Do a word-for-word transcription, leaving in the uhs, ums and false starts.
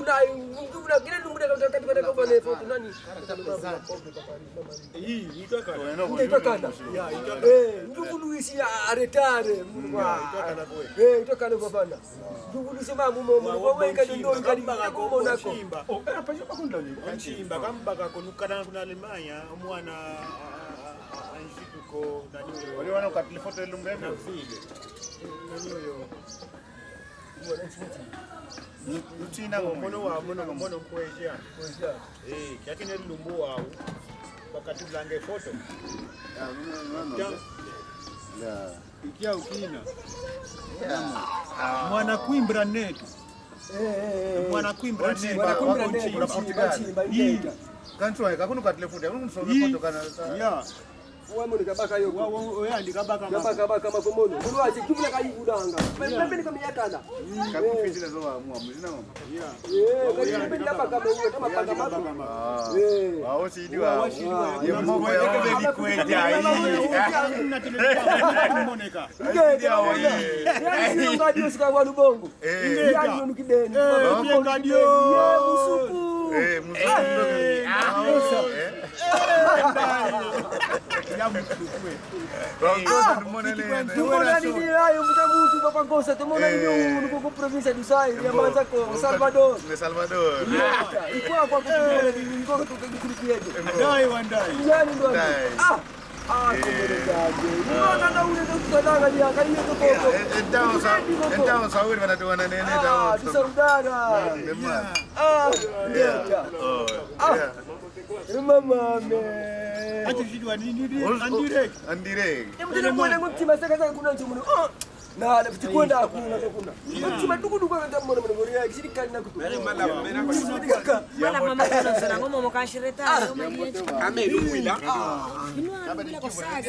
Ai, ndio kuna kile lumbu de kati kwa kwa ne foto nani? Hii, itwa kana. Ndio itwa kana. Ya, itwa kana. Eh, ndio kuna isi ya retard. Itwa kana kwa. Eh, itwa kana kwa bana. Ndio kuna sema mumo mumo kwa weka ndio ikadi kwa Monaco. Oh, era pa kwa ndani. Nchimba kamba ka kunu kana kuna Alemanha, mwana a instituto ko nani. Wale wana kwa telefoto lumbu na vile. Nani yo? Lutina mono wa mono mono kwezia. Eh, kiaki ne lumbu wau. Bakatulanga foto. Ikia ukina. Mwana kwimbra neto. Mwana kwimbra neto. Mwana kwimbra neto. Portugal. Kanchwa, kakunu kwa telefoto, kakunu kusoma foto kana. Ya. Wa mono kabaka yo. Wa, wa, wa, ya, ndi kabaka ma. Kabaka, kabaka makomono. Mono wa sikubula ka ibudanga. Mimi, mimi ni kama yakana. Kakufitila zo wa mwa muzina mama. Ya. Eh, kati mimi ni kabaka mimi, kama kabaka mako. Eh. Wa osi idi wa. Wa osi idi wa. Ye moko ya kama ni kwete ai. Na tele. Moneka. Ngeta. Ya, sio ngadi usika kwa lubongo. Eh. Ya, ndio kideni. Eh, pia ngadi yo. Ye musuku. Eh, musuku. Eh, ah, eh. Ya musuku. Tumona nini ayo, muta mutu, papa Ngosa, tumona nini unu ku província do Zaire, ya manza ko, Salvador. Salvador. Ikwa kwa kutumona nini, ikwa kutuka kikulu kieto. Ndai wa ndai. Yani ndo. Ndai. Ah, ah, kumele ndai. Mwana na ule ndo kutadanga ya, kani yeto koko. Então, sa-, então, saúde, mana tuwana nene, ah, então, tu saudara. Mesmo. Ah, yeah. Oh, ah. Yeah. Mama me. Ati zidwa ni, ni, ni, en direct. En direct. Emutele mwana mutima saka saka kuna nzimunu. Oh. Na, na kuti kwenda kuna, kuna. Mutima duku duku kwa nzimunu mwana mwana. Kisiri kali na kutu. Mala mama kuna sana ngomo mokashireta. Ame lukwila. Ino anu bila kusasa.